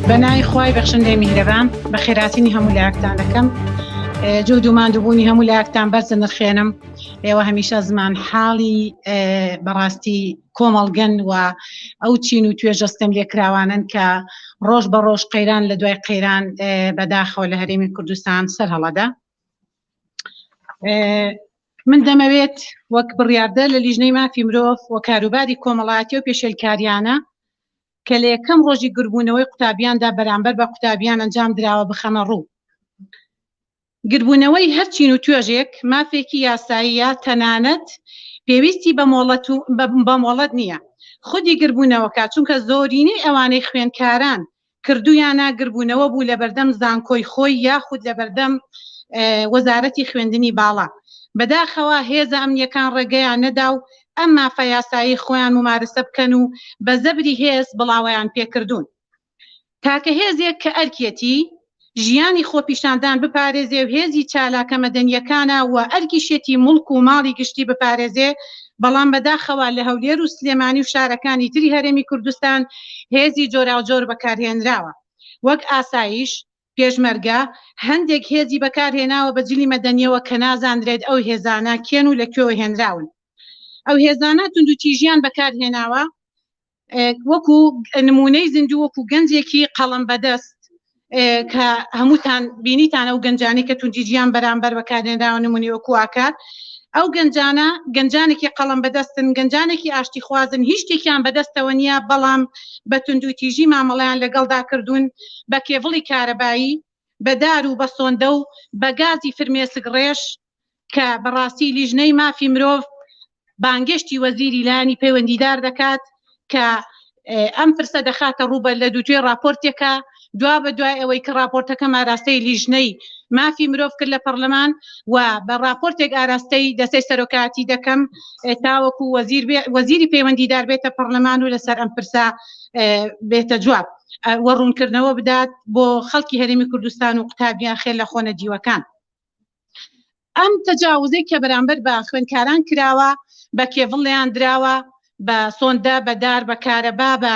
بە ناوی خوای بەخشندەی میهرەبان بە خێراتینی هەموو لایەکتان دەکەم جوود و ماندووبوونی هەموو لایەکتان بەرز نرخێنم ئێوە هەمیشە زمان حاڵی بەڕاستی کۆمەڵگەن و ئەو چین و توێژە ستەم لێکراوانن کە ڕۆژ بە ڕۆژ قەیران لە دوای قەیران بەداخەوە لە هەرێمی کوردستان سەر هەڵەدا من دەمەوێت وەک بڕیاردەر لە لیژنەی مافی مرۆڤ و کاروباری کۆمەڵایەتی و پێشێلکاریانە کە لە یەکەم ڕۆژی گربوونەوەی قوتابیاندا بەرامبەر بە قوتابیان ئەنجام دراوە بخەمە ڕوو. گربوونەوەی هەر چین و توێژێک مافێکی یاساییە تەنانەت پێویستی بە مۆڵەت و بە مۆڵەت نییە خودی گربوونەوەکە چونکە زۆرینەی ئەوانەی خوێندکاران کردوویانە گربوونەوە بوو لەبەردەم زانکۆی خۆی یاخود لەبەردەم وەزارەتی خوێندنی باڵا. بەداخەوە هێزە ئەمنییەکان ڕێگەیان نەدا و ئەم مافە یاسایی خۆیان مومارسە بکەن و بە زەبری هێز بڵاوەیان پێکردوون. تاکە هێزێک کە ئەرکیەتی ژیانی خۆپیشاندان بپارێزێ و هێزی چالاکە مەدەنییەکانە و ئەرکیشیەتی موڵک و ماڵی گشتی بپارێزێ، بەڵام بەداخەوە لە هەولێر و سلێمانی و شارەکانی تری هەرێمی کوردستان هێزی جۆراوجۆر بەکارهێنراوە وەک ئاسایش، پێشمەرگە، هەندێک هێزی بەکارهێناوە بە جلی مەدەنییەوە کە نازانرێت ئەو هێزانە کێن و لە کوێوە هێنراون. ئەو هێزانە توندوتیژیان بەکارهێناوە وەکو نمونەی زیندوو وەکو گەنجێکی قەڵەم بەدەست کە هەمووتان بینیتان ئەو گەنجانی کە توندیجیان بەرامبەر بەکارهێنراوە نمونەی وەکو ئاکار ئەو گەنجانە گەنجانێکی قەڵەم بەدەستن گەنجانێکی ئاشتی خوازن هیچ شتێکیان بەدەستەوە نییە بەڵام بە توندوتیژی مامەڵەیان لەگەڵدا کردوون بە کێڤڵی کارەبایی بە دار و بە سۆندە و بە گازی فرمێسک ڕێژ کە بەڕاستی لیژنەی مافی مرۆڤ بانگێشتی وەزیری لایەنی پەیوەندیدار دەکات کە ئەم پرسە دەخاتە ڕوو بە لە دووتوێ راپۆرتێکە دوا بە دوای ئەوەی کە راپۆرتەکەم ئاراستەی لیژنەی مافی مرۆڤ کرد لە پەرلەمان و بە راپۆرتێک ئاراستەی دەستەی سەرۆکایەتی دەکەم تاوەکو وەزیر وەزیری پەیوەندیدار بێتە پەرلەمان و لەسەر ئەم پرسە بێتە جواب و ڕوونکردنەوە بدات بۆ خەڵکی هەرێمی کوردستان و قوتابیان خێر لە خۆنە دیوەکان. ئەم تەجاوزەی کە بەرامبەر بە خوێندکاران کراوە، بە کێڤڵ لێیان دراوە، بە سۆندە، بە دار، بە کارەبا، بە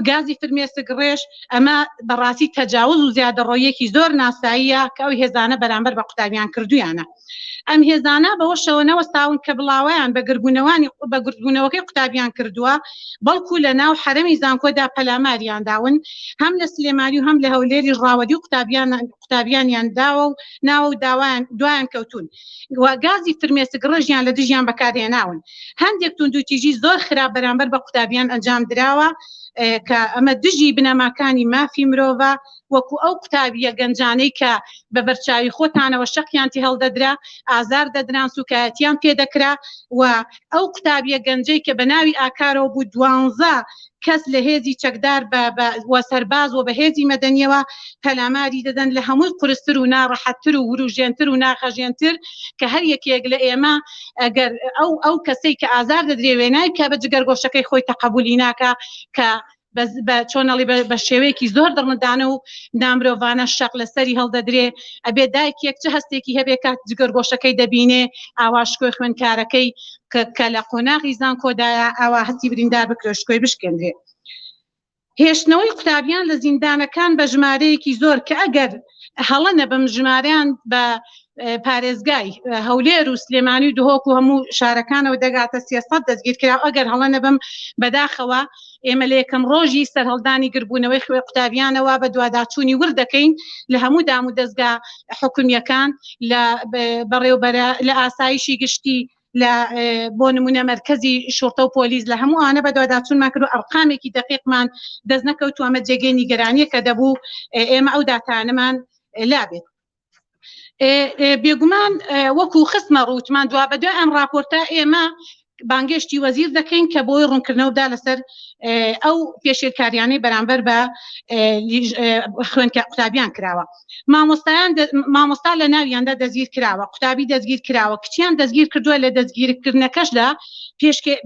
گازی فرمێسک ڕێژ، ئەمە بەڕاستی تەجاوز و زیادەڕۆییەکی زۆر ناساییە کە ئەو هێزانە بەرامبەر بە قوتابیان کردوویانە. ئەم هێزانە بەوەشەوە نەوەستاون کە بڵاوەیان بە گربوونەوانی بە گردبوونەوەکەی قوتابیان کردووە، بەڵکو لە ناو حەرەمی زانکۆدا پەلاماریان داون، هەم لە سلێمانی و هەم لە هەولێریش ڕاوەدی قوتابیان قوتابیانیان داوە و ناوە و داوایان دوایان کەوتوون و گازی فرمێسک ڕێژیان لە دژیان بەکارهێناون. هەندێک توندوتیژی زۆر خراپ بەرامبەر بە قوتابیان ئەنجام دراوە کە ئەمە دژی بنەماکانی مافی مرۆڤە وەکو ئەو قوتابیە گەنجانەی کە بە بەرچاوی خۆتانەوە شەقیان تێهەڵدەدرا، ئازار دەدران، سوکایەتیان پێدەکرا و ئەو قوتابیە گەنجەی کە بە ناوی ئاکارەوە بوو دوانزە کەس لە هێزی چەکدار بە بە و سەرباز و بە هێزی مەدەنیەوە پەلاماری دەدەن لە هەمووی قورستر و ناڕەحەتتر و وروژێنتر و ناخەژێنتر کە هەر یەکێک لە ئێمە ئەگەر ئەو ئەو کەسەی کە ئازار دەدرێ وێنای بکا بە جگەرگۆشەکەی خۆی تەقەبولی ناکا کە بە چۆنەڵی بە شێوەیەکی زۆر دڕندانە و نامرۆڤانە شەق لەسەری هەڵدەدرێ ئەبێ دایکێک چ هەستێکی هەبێ کات جگەرگۆشەکەی دەبینێ ئاوا شکۆی خوێندکارەکەی کە لە قۆناغی زانکۆدایە ئاوا هەستی بریندار بکرێ شکۆی بشکێنرێ. هێشتنەوەی قوتابیان لە زیندانەکان بە ژمارەیەکی زۆر کە ئەگەر هەڵە نەبم ژمارەیان بە پارێزگای هەولێر و سلێمانی و دهۆک و هەموو شارەکانەوە دەگاتە 300 دەستگیر کرا ئەگەر هەڵە نەبم بەداخەوە ئێمە لە یەکەم ڕۆژی سەرهەڵدانی گربوونەوەی خوێ قوتابیانەوە بە دواداچوونی ورد دەکەین لە هەموو دام و دەستگا حکومیەکان لە بەڕێوبەرە لە ئاسایشی گشتی لە بۆ نمونە مەرکەزی شوڕتە و پۆلیس لە هەموو ئەوانە بەدواداچوونمان کرد و ئەرقامێکی دەقیقمان دەست نەکەوتووە ئەمە جێگەی نیگەرانیە کە دەبوو ئێمە ئەو داتانەمان لابێت. بێگومان وەکو خستمە ڕووتمان دوا بەدوای ئەم راپۆرتە ئێمە بانگێشتی وەزیر دەکەین کە بۆی ڕوونکردنەوە بدا لەسەر ئەو پێشێلکاریانەی بەرامبەر بە خوێندکە قوتابیان کراوە. مامۆستایان مامۆستا لە ناویاندا دەستگیر کراوە قوتابی دەستگیر کراوە کچیان دەستگیر کردووە لە دەستگیرکردنەکەشدا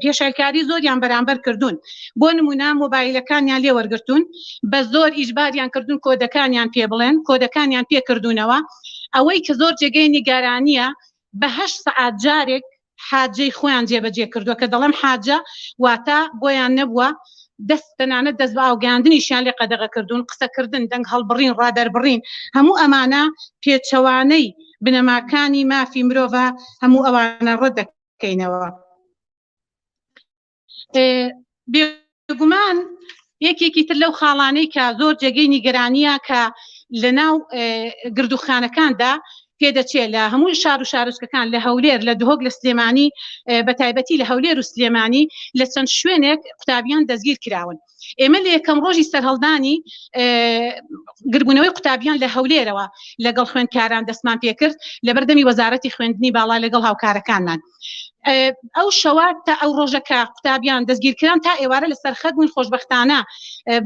پێشێلکاری زۆریان بەرامبەر کردوون بۆ نمونە مۆبایلەکانیان لێ وەرگتون بە زۆر ئیجباریان کردوون کۆدەکانیان پێ بڵێن کۆدەکانیان پێ کردوونەوە ئەوەی کە زۆر جێگەی نیگەرانیە بە هەشت سەعات جارێک حاجەی خۆیان جێبەجێ کردووە کە دەڵێم حاجە واتە بۆیان نەبووە. دەست تەنانەت دەست بە ئاوگەیاندنیشیان لێ قەدەغە کردوون، قسەکردن، دەنگ هەڵبڕین، ڕادەربڕین، هەموو ئەمانە پێچەوانەی بنەماکانی مافی مرۆڤە، هەموو ئەوانە ڕەت دەکەینەوە. بێگومان یەکێکی تر لەو خاڵانەی کە زۆر جێگەی نیگەرانیە کە لە ناو گردوخانەکاندا پێدەچێت لە هەموو شار و شارۆچکەکان لە هەولێر لە دهۆک لە سلێمانی بە تایبەتی لە هەولێر و سلێمانی لە چەند شوێنێک قوتابیان دەستگیر کراون ئێمە لە یەکەم ڕۆژی سەرهەڵدانی گربوونەوەی قوتابیان لە هەولێرەوە لەگەڵ خوێندکاران دەستمان پێکرد لە بەردەمی وەزارەتی خوێندنی باڵا لەگەڵ هاوکارەکانمان ئەو شەوە تا ئەو ڕۆژە کە قوتابیان دەستگیرکران تا ئێوارە لەسەر خەت بووین خۆشبەختانە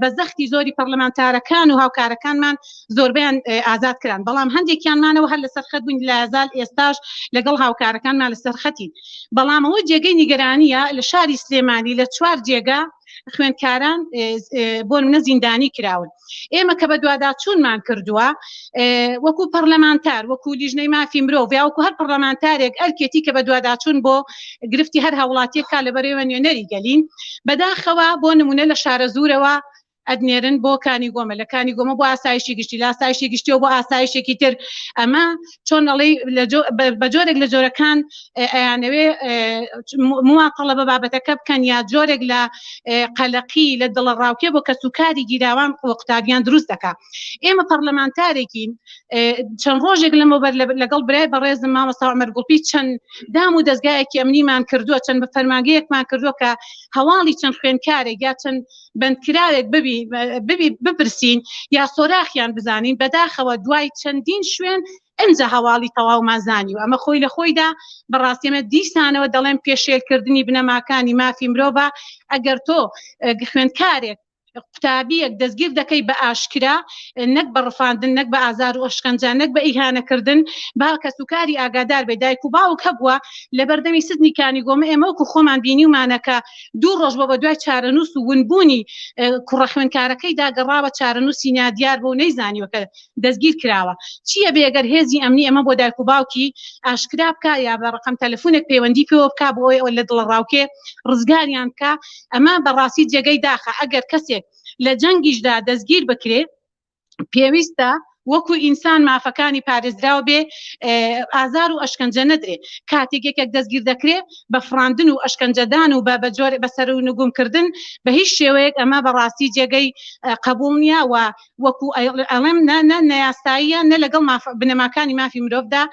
بە زەختی زۆری پەرلەمانتارەکان و هاوکارەکانمان زۆربیان ئازاد کران بەڵام هەندێکیان مانەوە هەر لەسەر خەت بووین لازال ئێستاش لەگەڵ هاوکارەکانمان لەسەر خەتین بەڵام ئەوە جێگەی نیگەرانیە لە شاری سلێمانی لە چوار جێگا خوێندکاران بۆ منە زیندانی کراون ئێمە کە بەدواداچوونمان کردووە وەکو پەرلەمانتار وەکو لیژنەی مافی مرۆڤ یا وەکو هەر پەرلەمانتارێک ئەرکێتی کە بەدواداچوون بۆ گرفتی هەر هاوڵاتیەک کا لەبەرەوە نوێنەری گەلین بەداخەوە بۆ نمونە لە شارەزوورەوە ئەدنێرن بۆ کانی گۆمە لە کانی گۆمە بۆ ئاسایشی گشتی لە ئاسایشی گشتیەوە بۆ ئاسایشێکی تر ئەمە چۆن ئەڵێی بە جۆرێک لە جۆرەکان ئەیانەوێ مواتەڵە بە بابەتەکە بکەن یا جۆرێک لە قەلەقی لە دڵەڕاوکێ بۆ کەسوکاری گیراوان و قوتابیان دروست دەکا ئێمە پەرلەمانتارێکین چەند ڕۆژێک لەمەوبەر لەگەڵ برای بەڕێزم مامۆستا عومەر گوڵپی چەند دام و دەزگایەکی ئەمنیمان کردووە چەند بە فەرمانگەیەکمان کردووە کە هەواڵی چەند خوێندکارێک یا چەند بەندکراوێک ببی ببی بپرسین یا سۆراخیان بزانین بەداخەوە دوای چەندین شوێن ئەنجا هەواڵی تەواومان زانی و ئەمە خۆی لە خۆیدا بەڕاستی ئەمە دیسانەوە دەڵێم پێشێلکردنی بنەماکانی مافی مرۆڤە ئەگەر تۆ خوێندکارێک قوتابیەک دەستگیر دەکەی بە ئاشکرا نەک بە ڕفاندن نەک بە ئازار و ئەشکەنجە نەک بە ئیهانەکردن با کەسوکاری ئاگادار بێ دایک و باوک هەبووە لە بەردەمی سزنی کانی گۆمە ئێمە وەکو خۆمان بینیومانە کە دوو ڕۆژ بۆ بەدوای چارەنووس و ونبوونی کوڕە خوێندکارەکەیدا گەڕاوە چارەنووسی نادیار بوو نەیزانیوە کە دەستگیر کراوە چییە بێ گەر هێزی ئەمنی ئەمە بۆ دایک و باوکی ئاشکرا بکا یا بە ڕقم تەلەفۆنێک پەیوەندی پێوە بکا بۆ ئەوەی لە دڵەڕاوکێ ڕزگاریان بکا ئەمە بەڕاستی جێگەی داخە ئەگەر کەسێک لە جەنگیشدا دەستگیر بکرێ پێویستە وەکو ئینسان مافەکانی پارێزراو بێ ئازار و ئەشکەنجە نەدرێ کاتێک یەکێک دەستگیر دەکرێ بە فڕاندن و ئەشکەنجەدان و بە بەجۆر بەسەر و نگومکردن بە هیچ شێوەیەک ئەمە بەڕاستی جێگەی قبول نییە و وەکو ئەڵێم نە نە نەیاساییە نە لەگەڵ بنەماکانی مافی مرۆڤدا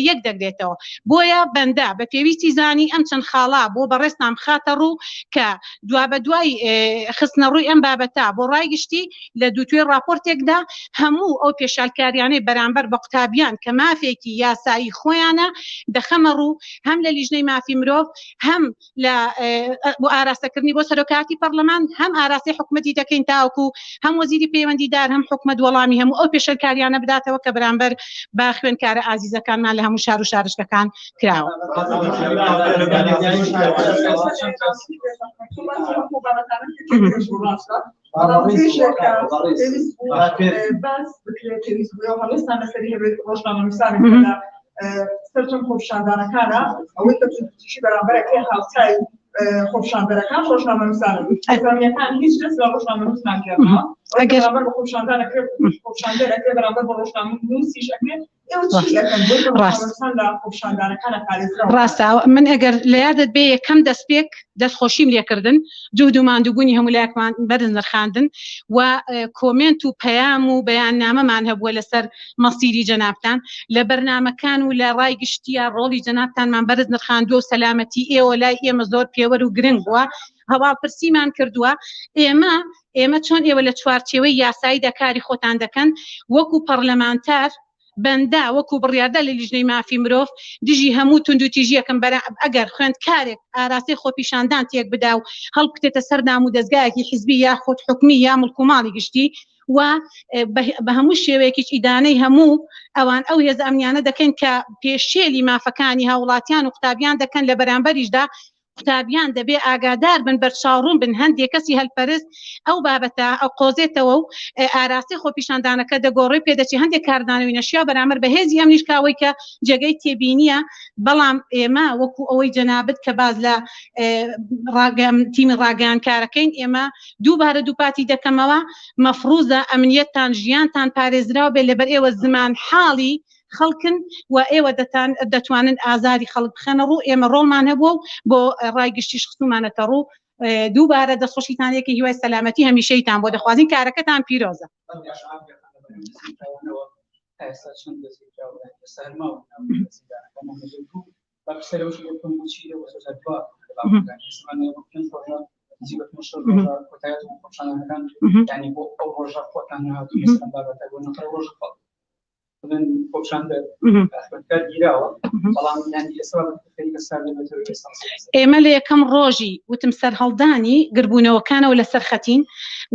یەک دەگرێتەوە بۆیە بەندە بە پێویستی زانی ئەم چەند خاڵە بۆ بەڕێزتان بخاتە ڕوو کە دوابەدوای خستنە ڕووی ئەم بابەتە بۆ ڕای گشتی لە دووتوێی ڕاپۆرتێکدا هەموو ئەو پێشالکاریانەی بەرامبەر بە قوتابیان کە مافێکی یاسایی خۆیانە دەخەمە ڕوو هەم لە لیژنەی مافی مرۆڤ هەم لە بۆ ئاراستەکردنی بۆ سەرۆکایەتی پەرلەمان هەم ئاراستەی حکومەتی دەکەین تاوەکو هەم وەزیری پەیوەندیدار هەم حکومەت وەڵامی هەموو ئەو پێشێلکاریانە بداتەوە کە بەرامبەر بە خوێندکارە ئازیزەکانمان لە هەموو شار و شارۆچکەکان کراوە. سەرجەم خۆپیشاندانەکانە ئەوەی کە توندوتیژی بەرامبەرەکەی هاوتای خۆپیشاندەرەکان ڕۆژنامەنووسانن ئیسلامیەکان هیچ کەس لە ڕۆژنامەنووس ناکرێتەوە ئەگەر بەرامبەر بە خۆپیشاندان ئەکرێت خۆپیشاندەر ئەکرێت بەرامبەر بە ڕۆژنامەنووسیش ئەکرێت ڕاستە من ئەگەر لە یادت بێ یەکەم دەستپێک دەستخۆشیم لێکردن جهد و ماندووبوونی هەموو لایەکمان بەرز نرخاندن و کۆمێنت و پەیام و بەیاننامەمان هەبووە لەسەر مەسیری جەنابتان لە بەرنامەکان و لە ڕای گشتیە ڕۆڵی جەنابتانمان بەرز نرخاندووە و سەلامەتی ئێوە لای ئێمە زۆر پێوەر و گرنگ بووە هەواڵپرسیمان کردووە ئێمە ئێمە چۆن ئێوە لە چوارچێوەی یاساییدا کاری خۆتان دەکەن وەکو پەڕلەمانتار بەندە وەکو بڕیاردەر لە لیژنەی مافی مرۆڤ دژی هەموو توندوتیژیەکم بەرا ئەگەر خوێندکارێک ئاراستەی خۆپیشاندان تێک بدا و هەڵبکوتێتە سەر دامودەزگایەکی حزبی یاخود حکومی یا مڵک و ماڵی گشتی و بە هەموو شێوەیەکیش ئیدانەی هەموو ئەوان ئەو هێزە ئەمنیانە دەکەین کە پێشێلی مافەکانی هاوڵاتیان و قوتابیان دەکەن لە بەرامبەریشدا. قوتابیان دەبێ ئاگادار بن، بەرچاوڕوون بن، هەندێ کەسی هەلپەرست ئەو بابەتە ئەقۆزێتەوە و ئاراستەی خۆپیشاندانەکە دەگۆڕێ، پێدەچێ هەندێک کاردانەوەی نەشیاو بەرامبەر بە هێزی ئەمنیش کە ئەوەی کە جێگەی تێبینییە، بەڵام ئێمە وەکو ئەوەی جەنابت کە باس لە تیمی ڕاگەیاندکارەکەین، ئێمە دووبارە دووپاتی دەکەمەوە مەفروزە ئەمنیەتتان ژیانتان پارێزراو بێت، لەبەر ئێوە زمانحاڵی خەڵکن و ئێوە دەتان دەتوانن ئازاری خەڵک بخەنە ڕوو، ئێمە ڕۆڵمان هەبووە و بۆ ڕای گشتیش خستومانەتە ڕوو. دووبارە دەستخۆشیتان لێکەین، هیوای سەلامەتی هەمیشەیتان بۆ دەخوازین، کارەکەتان پیرۆزە. ئێمە لە یەکەم ڕۆژی وتم سەرهەڵدانی گربوونەوەکانەوە لەسەر خەتین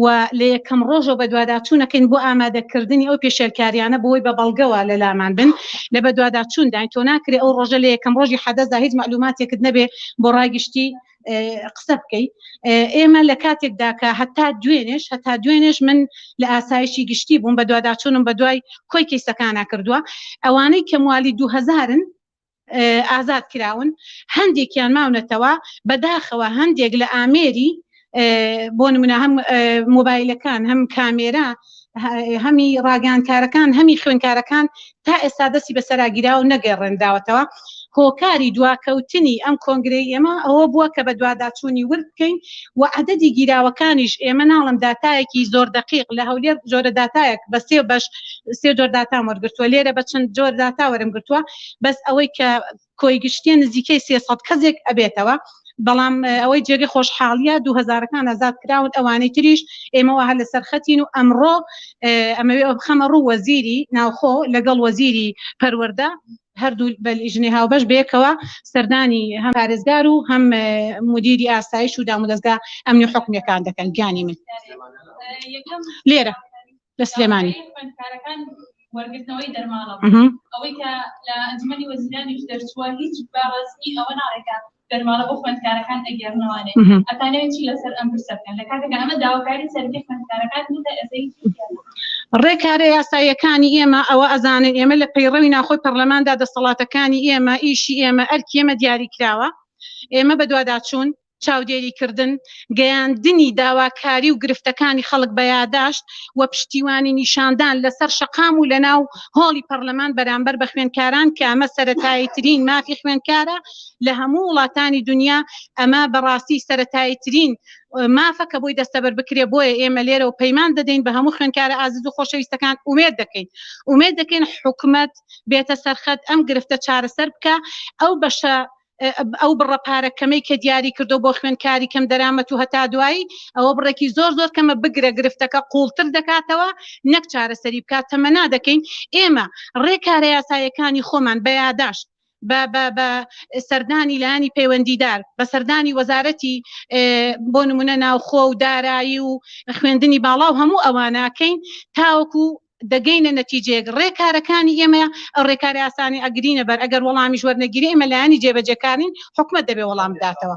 و لە یەکەم ڕۆژەوە بەدواداچوونەکەین بۆ ئامادەکردنی ئەو پێشێلکاریانە بۆی بە بەڵگەوە لە لامان بن لە بەدواداچوونداین تۆ ناکرێ ئەو ڕۆژە لە یەکەم ڕۆژی حەدەسدا هیچ مەعلوماتێکت نەبێ بۆ ڕای گشتی قسە بکەی. ئێمە لە کاتێکدا کە هەتا دوێنێش هەتا دوێنێش من لە ئاسایشی گشتی بووم بەدواداچوونم بە دوای کۆی کەیسەکانا کردووە ئەوانەی کە موالی 2000ن ئازاد کراون هەندێکیان ماونەتەوە بەداخەوە هەندێک لە ئامێری بۆ نمونە هەم مۆبایلەکان هەم کامێرا هەمی ڕاگەیاندکارەکان هەمی خوێنکارەکان تا ئێستا دەستی بەسەرا گیراوە و نەگەڕێنراوەتەوە. هۆکاری دواکەوتنی ئەم کۆنگرەی ئێمە ئەوە بووە کە بەدواداچوونی ورد بکەین و عەدەدی گیراوەکانیش ئێمە ناڵێم داتایەکی زۆر دەقیق لە هەولێر جۆرە داتایەک بە سێ بەش سێ جۆر داتام وەرگرتووە لێرە بە چەند جۆر داتا وەرم گرتووە بەس ئەوەی کە کۆی گشتیە نزیکەی 300 کەسێک ئەبێتەوە بەڵام ئەوەی جێگەی خۆشحاڵیە دوو هەزارەکان ئازاد کراون ئەوانەی تریش ئێمەوە هەر لەسەر خەتین و ئەمڕۆ ئەمەوێ ئەو بخەمە ڕوو وەزیری ناوخۆ لەگەڵ وەزیری پەروەردە هەردوو بە لیژنەی هاوبەش بەیەکەوە سەردانی هەم پارێزگار و هەم مدیری ئاسایش و دامودەزگا ئەمنی و حکومیەکان دەکەن گیانی من لێرە لە سلێمانی. خوێندکارەکان وەرگرتنەوەی دەرماڵە ئەوەی کە لە ئەنجومەنی وەزیرانیش دەرچووە هیچ بە ڕەسمی ئەوە ناڵێ کە دەرماڵە بۆ خوێندکارەکان ئەگێڕنەوانێ ئەتانەوێت چی لەسەر ئەم پرسە بکەن لە کاتێکا ئەمە داواکاری سەرەکی خوێندکارەکان بوو تا ئێستا هیچ ڕێکارە یاساییەکانی ئێمە ئەوە ئەزانن ئێمە لە پەیڕەوی ناوخۆی پەرلەماندا دەسەڵاتەکانی ئێمە ئیشی ئێمە ئەرکی ئێمە دیاریکراوە ئێمە بەدواداچوون چاودێریکردن، گەیاندنی داواکاری و گرفتەکانی خەڵک بە یاداشت و پشتیوانی نیشاندان لەسەر شەقام و لەناو هۆڵی پەڕلەمان بەرامبەر بە خوێندکاران کە ئەمە سەرەتاییترین مافی خوێندکارە لە هەموو وڵاتانی دونیا ئەمە بەڕاستی سەرەتاییترین مافە کە بۆی دەستەبەر بکرێ بۆیە ئێمە لێرەوە پەیمان دەدەین بە هەموو خوێندکارە ئازیز و خۆشەویستەکان ئومێد دەکەین ئومێد دەکەین حکومەت بێتە سەرخەت ئەم گرفتە چارەسەر بکا ئەو بەشە ئەو بڕە پارە کەمەی کە دیاری کردو بۆ خوێندکاری کەم دەرامەت و هەتا دوایی ئەوە بڕێکی زۆر زۆر کەمە بگرە گرفتەکە قوڵتر دەکاتەوە نەک چارەسەری بکات تەمەنا دەکەین ئێمە ڕێکارە یاسایەکانی خۆمان بە یاداشت بە بە بە سەردانی لایەنی پەیوەندیدار بە سەردانی وەزارەتی بۆ نمونە ناوخۆ و دارایی و خوێندنی باڵا و هەموو ئەواناکەین تاوەکو دەگەینە نەتیجەیەک، ڕێکارەکانی ئێمە ئەو ڕێکارە یاسانەی ئەگرینە بەر، ئەگەر وەڵامیش وەرنەگیرێ ئێمە لایەنی جێبەجێکار نین، حکومەت دەبێ وەڵام بداتەوە.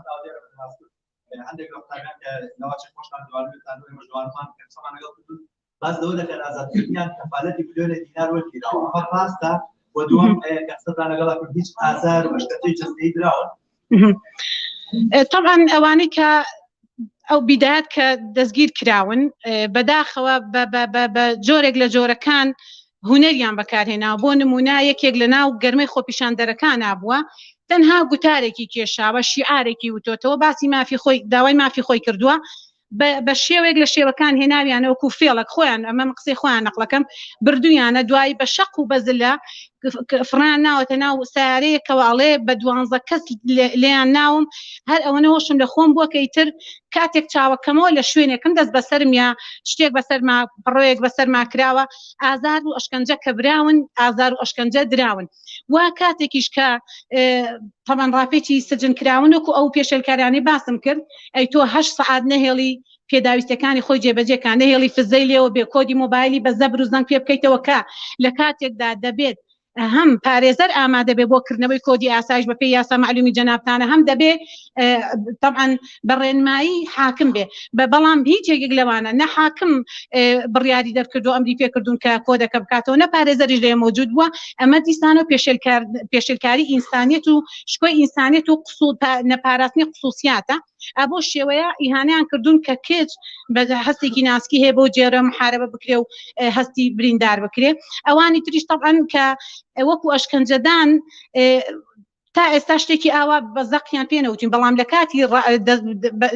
باس لەوە دەکەن ئازادکردنیان کەفالەتی ملیۆنێک دینار وەرگیراوە ئەمە ڕاستە و دووەم کە قسەتان لەگەڵا کرد هیچ ئازار و ئەشکەنجەی جەستەیی دراون؟ طبعا ئەوانەی کە ئەو بیدایەت کە دەستگیر کراون بەداخەوە بە جۆرێک لە جۆرەکان هونەریان بەکارهێناوە بۆ نمونە یەکێک لە ناو گەرمەی خۆپیشاندەرەکانا بووە تەنها گوتارێکی کێشاوە شیعارێکی وتۆتەوە باسی مافی خۆی داوای مافی خۆی کردووە بە شێوەیەک لە شێوەکان هێناویانە وەکو فێڵک خۆیان ئەمە من قسەی خۆیان نەقڵەکەم بردویانە دوایی بە شەق و بەزلە فڕیان ناوەتە ناو سیارەیەکەوە ئەڵێ بە دوانزە کەس لێیان ناوم هەر ئەوەنە هۆشم لە خۆم بووە کە ئیتر کاتێک چاوەکەمەوە لە شوێنێکم دەست بەسەرم یا شتێک بەسەرما پڕۆیەک بەسەرما کراوە ئازار و ئەشکەنجە کە براون ئازار و ئەشکەنجە دراون و کاتێکیش کە تەبەن ڕاپێچی سجن کراون وەکو ئەو پێشێلکارانەی باسم کرد ئەی تۆ هەشت سەعات نەهێڵی پێداویستەکانی خۆی جێبەجێ کا نەهێڵی فزەی لێوە بێ کۆدی مۆبایلی بە زەبر و زەنگ پێ بکەیتەوە کە لە کاتێکدا دەبێت. هەم پارێزەر ئامادە بێ بۆ کردنەوەی کۆدی ئاسایش بە پێی یاسا مەعلومی جەنابتانە، هەم دەبێ تەبعەن بە ڕێنمایی حاکم بێ، بە بەڵام هیچ یەکێک لەوانە نە حاکم بڕیاری دەرکردو ئەمری پێکردوون کە کۆدەکە بکاتەوە، نە پارێزەریش لێ مەوجود بووە. ئەمە دیسانەوە پێشێلکاری ئینسانیەت و شکۆی ئینسانیەت و نەپاراستنی قسوسیاتە. ئەبۆ شێوەیە ئیهانەیان کردوون کە کچ بە هەستێکی ناسکی هەیە بۆ جێرە محاربە بکرێ و هەستی بریندار بکرێ. ئەوانی تریش تەبعەن کە وەکو ئەشکەنجەدان تا ئێستا شتێکی ئاوا بە زەقیان پێ نەوتین، بەڵام لە کاتی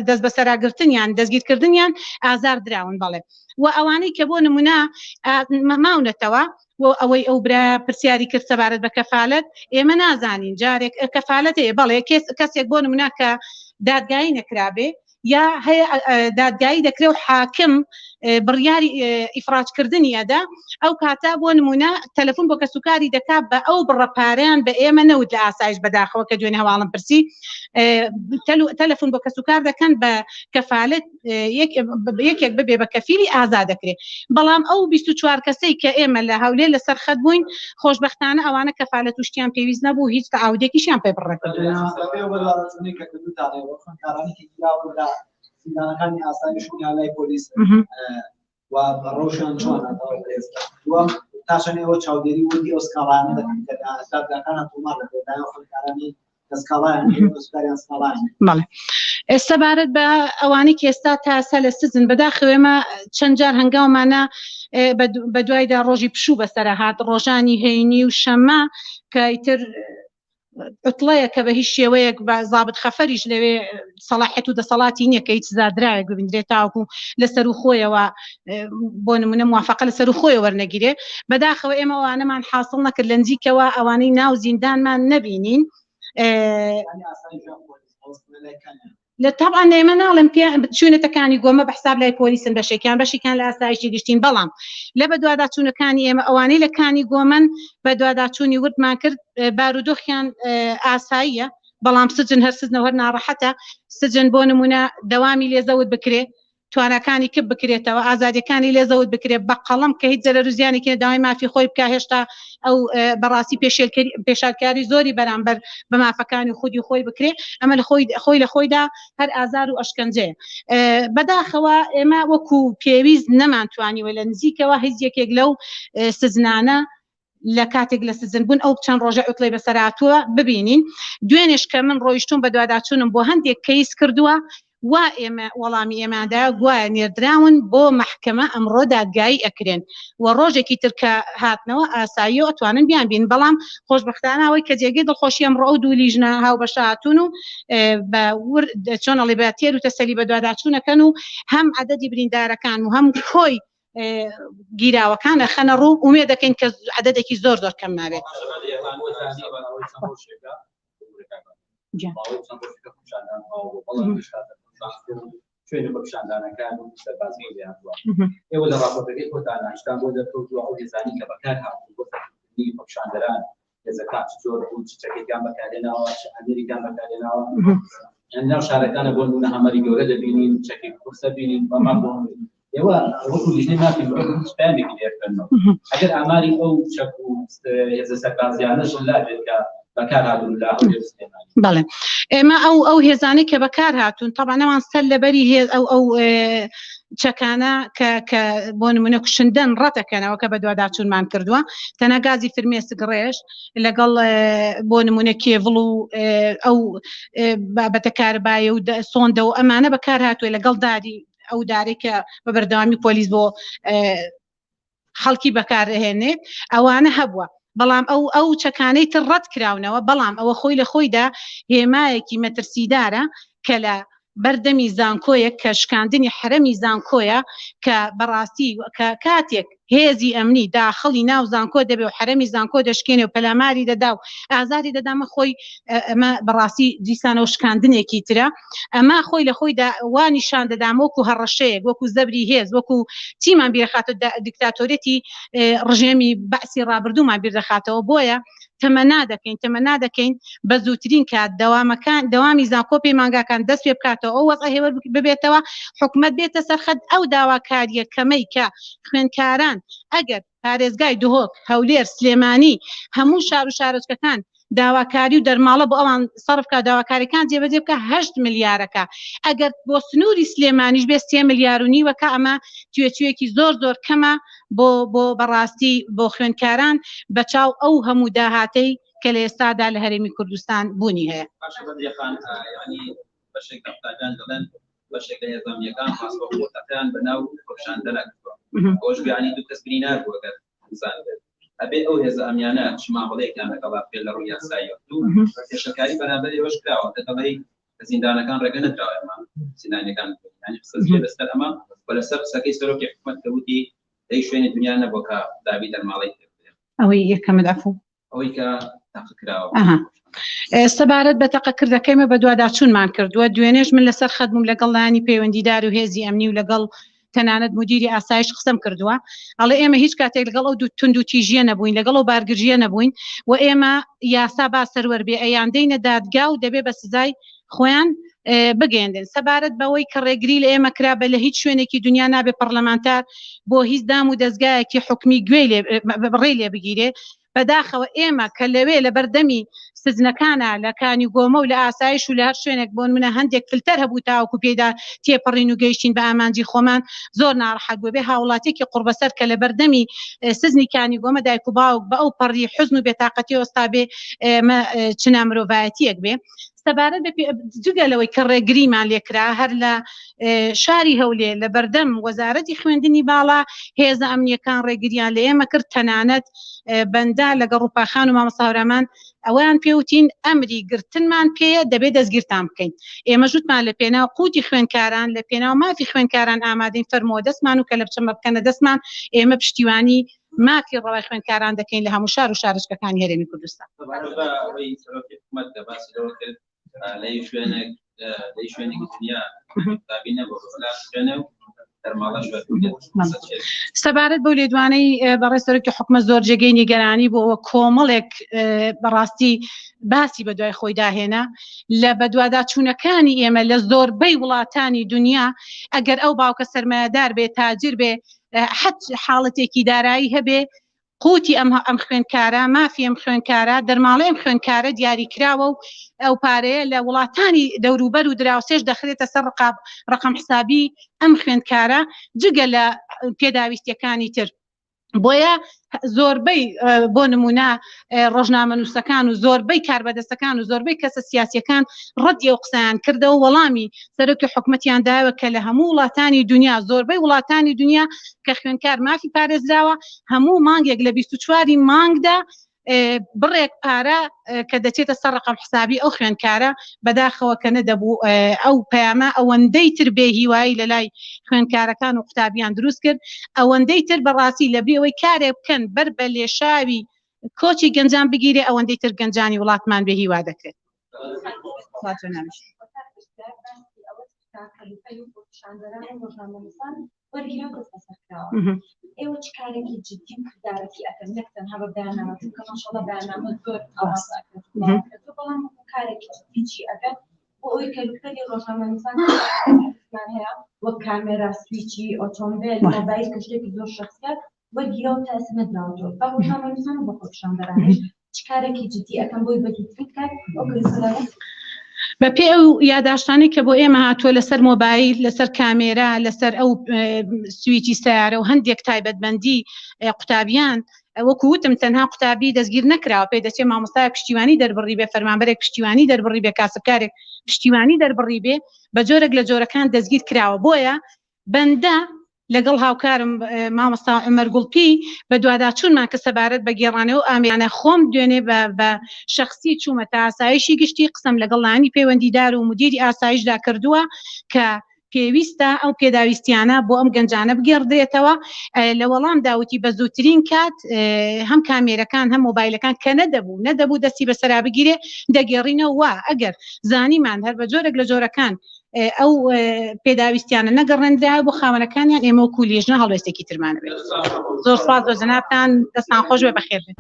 دەست بەسەراگرتنیان دەستگیرکردنیان ئازار دراون. بەڵێ و ئەوانەی کە بۆ نمونە ماونەتەوە و ئەوەی ئەو برایە پرسیاری کرد سەبارەت بە کەفالەت، ئێمە نازانین جارێک کەفالەت هەیە، بەڵێ کەسێک بۆ نمونە کە دادگایی نەکرابێ یا هەیە دادگایی دەکرێ و حاکم بڕیاری ئیفراجکردنی ئەدا، ئەو کاتە بۆ نمونە تەلەفۆن بۆ کەسوکاری دەکا بە ئەو بڕە پارەیان بە ئێمە نەوت لە ئاسایش، بەداخەوە کە دوێنێ هەواڵم پرسی تەلەفۆن بۆ کەسوکار دەکەن بە کەفالەت یەکێک ببێ بە کەفیلی ئازا دەکرێ. بەڵام ئەو 24 کەسەی کە ئێمە لە هەولێر لەسەر خەت بووین، خۆشبەختانە ئەوانە کەفالەت و شتیان پێویست نەبوو، هیچ تەعاودێکیشیان پێ بڕنەکردوون. زیندانەکانی ئاسایش و یا لای پۆلیس و ڕەوشیان چۆنە تاوەکو ئێستا؟ دووەم، تا چەند ئێوە چاودێری وردی ئەو سکاڵایانە دەکەن کە لە دادگاکانە تۆمار دەکرێت، لایەن خوێندکارانی کە سکاڵایان هەیە و کەسوکاریان سکاڵایان هەیە؟ بەڵێ، سەبارەت بە ئەوانەی کە ئێستا تا ئێستا لە سجن، بەداخەوە ئێمە چەند جار هەنگاومانە بەدوایدا ڕۆژی پشوو بەسەرە هات، ڕۆژانی هەینی و شەممە کە ئیتر عوتڵەیە کە بە هیچ شێوەیەک بە زابت خەفەریش لەوێ سەڵاحەت و دەسەڵاتی نییە کە هیچ سزادراوێک ببیندرێت تاوەکو لەسەر و خۆیەوە بۆ نمونە موافقە لەسەر و خۆیەوە وەرنەگیرێ. بەداخەوە ئێمە ئەوانەمان حاصل نەکرد لە نزیکەوە ئەوانەی ناو زیندانمان نەبینین. لە تەبعەن ئێمە ناڵێم پێ چوونەتە کانی گۆمە بە حساب لای پۆلیسن بەشێکیان بەشێکیان لە ئاسایشی گشتین، بەڵام لە بەدواداچوونەکانی ئێمە ئەوانەی لە کانی گۆمەن بەدواداچوونی وردمان کرد بارودۆخیان ئاساییە، بەڵام سجن هەر سجنە و هەر ناڕەحەتە. سجن بۆ نمونە دەوامی لێ زەوت بکرێ، تواناکانی کپ بکرێتەوە، ئازادیەکانی لێ زەوت بکرێ بە قەڵەم کە هیچ زەرەر و زیانێکی نە داوای مافی خۆی بکا، هێشتا ئەو بەڕاستی پێشالکاری زۆری بەرامبەر بە مافەکانی خودی خۆی بکرێ، ئەمە لە خۆی خۆی لە خۆیدا هەر ئازار و ئەشکەنجەیە. بەداخەوە ئێمە وەکو پێویست نەمانتوانیوە لە نزیکەوە هیچ یەکێک لەو سجنانە لە کاتێک لە سجن بوون ئەو چەند ڕۆژە عوتڵەی بەسەر هاتووە ببینین. دوێنێش کە من ڕۆیشتوم بەدواداچوونم بۆ هەندێک کەیس کردووە، وا ئێمە وەڵامی ئێمەیان دایە گوایە نێردراون بۆ مەحکەمە ئەمڕۆ دادگایی ئەکرێن و ڕۆژێکی تر کە هاتنەوە ئاساییە و ئەتوانن بیانبینن. بەڵام خۆشبەختانە ئەوەی کە جێگەی دڵخۆشی ئەمڕۆ ئەو دوو لیژنە هاوبەشە هاتوون و بە ورد چۆن ئەڵێ بە تێر و تەسەلی بەدواداچوونەکەن و هەم عەدەدی بریندارەکان و هەم کۆی گیراوەکان ئەخەنە ڕوو، ئومێد دەکەین کە عەدەدێکی زۆر زۆر کەم مابێت. ئێوە لە ڕاپۆرتەکەی خۆتان هیچتان بۆ دەرکەوتووە ئەو هێزانەی کە بەکار هاتوون بۆ سەرکوتکردنی خۆپیشاندەران هێزەکان چ جۆر بوون، چ چەکێکیان بەکارهێناوە، چ ئامێریکان بەکارهێناوە؟ یان ناو شارەکانە بۆ نمونە هەمەری گەورە دەبینین، چەکی قورسە بینین، بەمان بۆ ئێوە وەکو لیژنەی مافی مرۆڤ هیچ پەیامێکی لێ خوێندنەوە ئەگەر ئاماری ئەو چەک و هێزە سەربازیانەش لا بێت کە بەکار هاتوون لە هەولێر و سلێمانی. بەڵێ ئێمە ئەو ئەو هێزانەی کە بەکار هاتوون تەبعەن ئەوان سەر لەبەری هێز ئەو ئەو چەکانە کە کە بۆ نمونە کوشندەن ڕەتەکەنەوە کە بەدواداچوونمان کردووە، تەنها گازی فرمێسک ڕێژ لەگەڵ بۆ نمونە کێڤڵ و ئەو بابەتە کارەبایە و سۆندە و ئەمانە بەکار هاتووە لەگەڵ داری ئەو دارەی کە بە بەردەوامی پۆلیس بۆ خەڵکی بەکارئەهێنێت ئەوانە هەبووە، بەڵام ئەو ئەو چەکانەی تر ڕەت کراونەوە. بەڵام ئەوە خۆی لە خۆیدا هێمایەکی مەترسیدارە کە لە بەردەمی زانکۆیەک کە شکاندنی حەرەمی زانکۆیە کە بەڕاستی کە کاتێک هێزی ئەمنی داخڵی ناو زانکۆ دەبێ و حەرەمی زانکۆ دەشکێنێ و پەلاماری دەدا و ئازاری دەدا، ئەمە خۆی ئەمە بەڕاستی دیسانەوە شکاندنێکی ترە. ئەمە خۆی لە خۆیدا وا نیشان دەدام وەکو هەڕەشەیەک، وەکو زەبری هێز، وەکو چیمان بیرەخاتەوە، دیکتاتۆریەتی ڕژێمی بەعسی ڕابردوومان بیردەخاتەوە. بۆیە تەمەنا دەکەین تەمەنا دەکەین بە زووترین کات دەوامەکان دەوامی زانکۆ پەیمانگاکان دەست پێ بکاتەوە، ئەو وەزعە هێوەر ببێتەوە، حکومەت بێتە سەرخەت، ئەو داواکارییە کەمەی کە خوێندکاران. خوێندکاران ئەگەر پارێزگای دهۆک، هەولێر، سلێمانی، هەموو شار و شارۆچکەکان داواکاری و دەرماڵە بۆ ئەوان سەرف کا داواکاریەکان جێبەجێ بکە هەشت ملیارەکە ئەگەر بۆ سنووری سلێمانیش بێ سێ ملیار و نیوەکە ئەمە توێچوویەکی زۆر زۆر کەمە بۆ بۆ بەڕاستی بۆ خوێندکاران بەچاو ئەو هەموو داهاتەی کە لە ئێستادا لە هەرێمی کوردستان بوونی هەیە. باشە بەدریە خان یانی بەشێک لە قوتابیان دەڵێن بەشێک لە هێزە ئەمنییەکان ڕاستەوخۆ تەقەیان بە ناو خۆپیشاندەرا کردووە ئەوەش بیانی دوو کەس برینار بوو ئەگەر بزانرێت ئەبێ ئەو هێزە ئەمنیانە چ مامەڵەیەکیان لەگەڵا بکرێت لە ڕووی یاساییەوە دوو پێشەکاری بەرامبەر ئێوەش کراوە کە دەڵێی لە زیندانەکان ڕێگە نەدراوە ئێمە زیندانیەکان ببینین یانی قسە چیە لەسەر ئەمە و لەسەر قسەکەی سەرۆکی حکومەت کە وتی لە هیچ شوێنی دنیا نەبووە کە قوتابی دەرماڵەی پێ بکرێت. ئەوەی یەکەمت عەفوو. ئەوەی کە تەقە کراوە. ئەها. سەبارەت بە تەقەکردەکە ئێمە بەدواداچوونمان کردووە، دوێنێش من لەسەر خەت بووم لەگەڵ لایەنی پەیوەندیدار و هێزی ئەمنی و لەگەڵ تەنانەت مدیری ئاسایش قسەم کردووە، ئەڵێ ئێمە هیچ کاتێک لەگەڵ ئەو توندوتیژییە نەبووین، لەگەڵ ئەو بارگرژییە نەبووین و ئێمە یاسا با سەروەر بێ، ئەیاندەینە دادگا و دەبێ بە سزای خۆیان بگەیەندن. سەبارەت بەوەی کە ڕێگری لە ئێمە کرا بە لە هیچ شوێنێکی دنیا نابێ پەڕلەمانتار بۆ هیچ دام و دەزگایەکی حکومی گوێی لێ ڕێی لێ بگیرێ، بەداخەوە ئێمە کە لەوێ لە بەردەمی سجنەکانا لە کانی گۆمە و لە ئاسایش و لە هەر شوێنێک بۆ نمونە هەندێک فلتەر هەبوو تاوەکو پێیدا تێپەڕین و گەیشتین بە ئامانجی خۆمان زۆر ناڕەحەت بوو بێ هاوڵاتیەکی قوڕبەسەر کە لە بەردەمی سجنی کانی گۆمە دایک و باوک بە ئەو پەڕی حوزن و بێتاقەتی وەستا بێ ئێمە چ نامرۆڤایەتیەک بێ سەبارەت بە جگە لەوەی کە ڕێگریمان لێکرا هەر لە شاری هەولێر لە بەردەم وەزارەتی خوێندنی باڵا هێزە ئەمنیەکان ڕێگریان لە ئێمە کرد تەنانەت بەندە لەگەڵ ڕوپاخان و مامۆستا هەورامان ئەوەیان پێوتین ئەمری گرتنمان پێیە دەبێت دەستگیرتان بکەین ئێمە ژوتمان لە پێناو قوتی خوێندکاران لە پێناو مافی خوێندکاران ئامادەین فەرمووە دەستمان و کەلەپچەمە بکەنە دەستمان ئێمە پشتیوانی مافی ڕەوای خوێندکاران دەکەین لە هەموو شار و شارۆچکەکانی هەرێمی کوردستان. سەبارەت بە ئەوەی سەرۆکی حکومەت کە باسی لەوە کرد لە هیچ شوێنێک لە هیچ شوێنێکی دنیا قوتابی نەبووە بە بەلاش بخوێنێ و دەرماڵەش وەربگرێت قسە چییە؟ سەبارەت بەو لێدوانەی بەڕێز سەرۆکی حکومەت زۆر جێگەی نیگەرانی بوو ئەوە کۆمەڵێک بەڕاستی باسی بەدوای خۆیدا هێنا لە بەدواداچوونەکانی ئێمە لە زۆربەی وڵاتانی دنیا ئەگەر ئەو باوکە سەرمایەدار بێ تاجر بێ حەت حاڵەتێکی دارایی هەبێ قوتی ئەم ئەم خوێندکارە مافی ئەم خوێندکارە دەرماڵەی ئەم خوێندکارە دیاری کراوە و ئەو پارەیە لە وڵاتانی دەوروبەر و دراوسێش دەخرێتە سەر ڕقاب ڕقم حسابی ئەم خوێندکارە جگە لە پێداویستیەکانی تر بۆیە زۆربەی بۆ نمونە ڕۆژنامەنووسەکان و زۆربەی کاربەدەستەکان و زۆربەی کەسە سیاسیەکان ڕەدی ئەو قسەیان کردەوە وەڵامی سەرۆکی حکومەتیان داوە کە لە هەموو وڵاتانی دنیا زۆربەی وڵاتانی دنیا کە خوێندکار مافی پارێزراوە هەموو مانگێک لە 24 مانگدا بڕێک پارە کە دەچێتە سەر ڕقم حسابی ئەو خوێندکارە بەداخەوە کە نەدەبوو ئەو پەیامە ئەوەندەی تر بێ هیوایی لە لای خوێندکارەکان و قوتابیان دروست کرد ئەوەندەی تر بەڕاستی لەبری ئەوەی کارێک بکەن بەر بە لێشاوی کۆچی گەنجان بگیرێ ئەوەندەی تر گەنجانی وڵاتمان بێ هیوا دەکرێت. ئێوە چ کارێکی جدی و کردارەکی ئەکەن نەک تەنها بە بەیاننامە چونکە ماشەڵڵا بەیاننامە زۆر ئاواز ئەکەن بەڵام کارێکی جدی چی ئەکەن بۆ ئەوەی کەلوپەلی ڕۆژنامەنووسان هەیە وەک کامێرا سویچی ئۆتۆمبێل مۆبایل کە شتێکی زۆر شەخسیە وەرگیراوە تا ئێستا نەدراوەتەوە بە ڕۆژنامەنووسان و بە خۆپیشاندەرانیش چ کارێکی جدی ئەکەن بۆی بە زووترین کات ئەو کەلوپەلانە بە پێ ئەو یاداشتانەی کە بۆ ئێمە هاتووە لەسەر مۆبایل لەسەر کامێرا لەسەر ئەو سویچی سیارە و هەندێک تایبەتمەندی قوتابیان وەکو وتم تەنها قوتابی دەستگیر نەکراوە پێ دەچێت مامۆستای پشتیوانی دەربڕی بێ فەرمانبەرێک پشتیوانی دەربڕی بێ کاسبکارێک پشتیوانی دەربڕی بێ بە جۆرێک لە جۆرەکان دەستگیر کراوە بۆیە بەندە لەگەڵ هاوکارم مامۆستا عومەر گوڵپی بەدواداچوونمان کە سەبارەت بە گێڕانەوە و ئامێرانە خۆم دوێنێ بە بە شەخسی چوومەتە ئاسایشی گشتی قسەم لەگەڵ لایەنی پەیوەندیدار و مدیری ئاسایشدا کردووە کە پێویستە ئەو پێداویستیانە بۆ ئەم گەنجانە بگێڕدرێتەوە لە وەڵامدا وتی بە زووترین کات هەم کامێرەکان هەم مۆبایلەکان کە نەدەبوو نەدەبوو دەستی بەسەرا بگیرێ دەگێڕینەوە وا ئەگەر زانیمان هەر بە جۆرێک لە جۆرەکان ئەو پێداویستیانە نەگەڕێنرایە بۆ خاوەنەکانیان ئێمە وەکو لیژنە هەڵوێستێکی ترمان بێت. زۆر سپاس بۆ جەنابتان دەستان خۆش بێ بەخێر بێن.